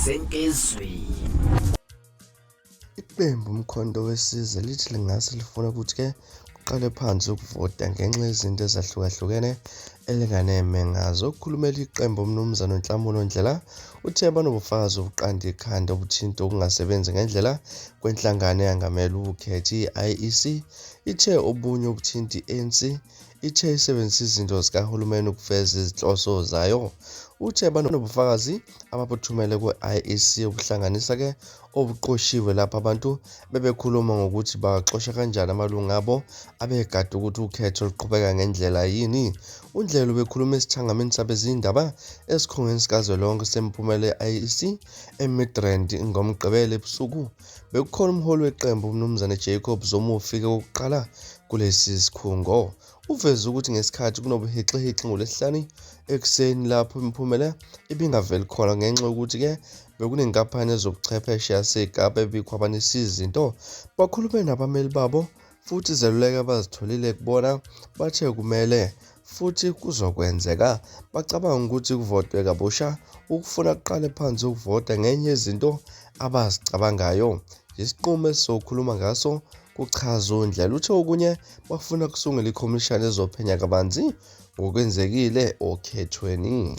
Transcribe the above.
Senkesweni. Iqembu uMkhonto weSizwe lithi lingase lifune ukuthi-ke kuqale phansi ukuvota ngenxa yezinto ezahlukahlukene elinganeme ngazo. Okhulumela iqembu uMnumzane uNhlamulo Ndhlela uthe banobufakazi obuqanda ikhanda obuthinta ukungasebenzi ngendlela kwenhlangano eyangamele ukhetho i-IEC. Ithe obunye obuthinta i-ANC ithe isebenzisa izinto zikahulumeni ukufeza izinhloso zayo. Uthe banobufakazi ababuthumele ku-IEC obuhlanganisa-ke obuqoshiwe lapho abantu bebekhuluma ngokuthi baxosha kanjani amalungu abo abegade ukuthi ukhetho luqhubeka ngendlela yini. UNdlela ubekhuluma esithangamini sabezindaba esikhungweni sikazwelonke semiphumela ye-IEC eMidrand ngoMgqibelo ebusuku. Bekukhona umholi weqembu uMnumzane Jacob Zuma ofike okokuqala kulesi sikhungo. Uveze ukuthi ngesikhathi kunobuhixihixi ngoLwesihlanu ekuseni lapho imiphumela ibingaveli khona ngenxa yokuthi-ke bekunenkampani yezobuchwepheshe yaseKapa ebikhwabanisa izinto. Bakhulume nabameli babo futhi izeluleko abazitholile kubona bathe kumele futhi kuzokwenzeka. Bacabanga ukuthi kuvotwe kabusha ukufuna kuqale phansi ukuvota ngenye yezinto abazicabangayo. Yisinqumo esizokhuluma ngaso kuchaza uNdlela. Uthe okunye bafuna kusungulwe ikhomishani ezophenya kabanzi ngokwenzekile okhethweni.